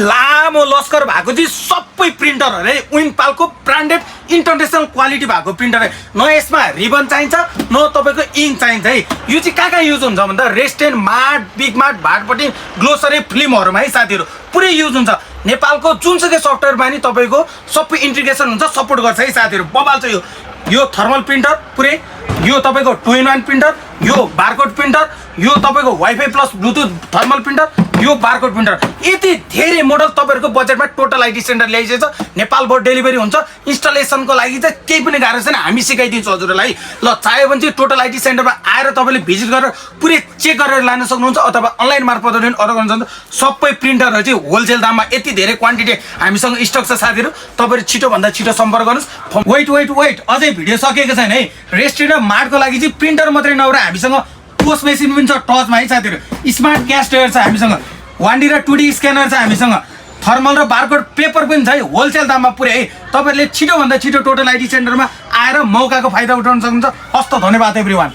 लामो लस्कर भएको चाहिँ सबै प्रिन्टरहरू है विनपालको ब्रान्डेड इन्टरनेसनल क्वालिटी भएको प्रिन्टर है। न यसमा रिबन चाहिन्छ न तपाईँको इङ्क चाहिन्छ है। यो चाहिँ कहाँ युज हुन्छ भन्दा रेस्टुरेन्ट मार्ट बिग मार्ट भाटपट्टि ग्लोसरी फिल्महरूमा है साथीहरू पुरै युज हुन्छ। नेपालको जुनसुकै सफ्टवेयरमा नि तपाईँको सबै इन्टिग्रेसन हुन्छ, सपोर्ट गर्छ है साथीहरू। बबाल छ यो थर्मल प्रिन्टर पुरै, यो तपाईँको 2-in-1 प्रिन्टर, यो बारकोड प्रिन्टर, यो तपाईँको wifi plus Bluetooth thermal printer, यो बारकोड प्रिन्टर। यति धेरै मोडल तपाईँहरूको बजेटमा टोटल आइटी सेन्टर ल्याइसकेछ। नेपालबाट डेलिभरी हुन्छ। इन्स्टलेसनको लागि चाहिँ केही पनि गाह्रो छैन, हामी सिकाइदिन्छौँ हजुरहरूलाई। ल चाह्यो भने चाहिँ टोटल आइटी सेन्टरमा आएर तपाईँले भिजिट गरेर पुरै चेक गरेर लान सक्नुहुन्छ अथवा अनलाइन मार्फत पनि अर्डर गर्न सक्नुहुन्छ। सबै प्रिन्टरहरू चाहिँ होलसेल दाममा यति धेरै क्वान्टिटी हामीसँग स्टक छ साथीहरू। तपाईँहरू छिटोभन्दा छिटो सम्पर्क गर्नुहोस्। वेट अझै भिडियो सकेको छैन है। रेस्टुरेन्ट र मार्टको लागि चाहिँ प्रिन्टर मात्रै नभएर हामीसँग पोस्ट मेसिन पनि छ टचमा है साथीहरू। स्मार्ट क्यास ड्रायर छ हामीसँग, 1D र 2D स्क्यानर छ हामीसँग, थर्मल र बारकोड पेपर पनि छ है होलसेल दाममा पुरै है। तपाईँहरूले छिटोभन्दा छिटो टोटल आइटी सेन्टरमा आएर मौकाको फाइदा उठाउन सक्नुहुन्छ। हस्त धन्यवाद एभ्रिवान।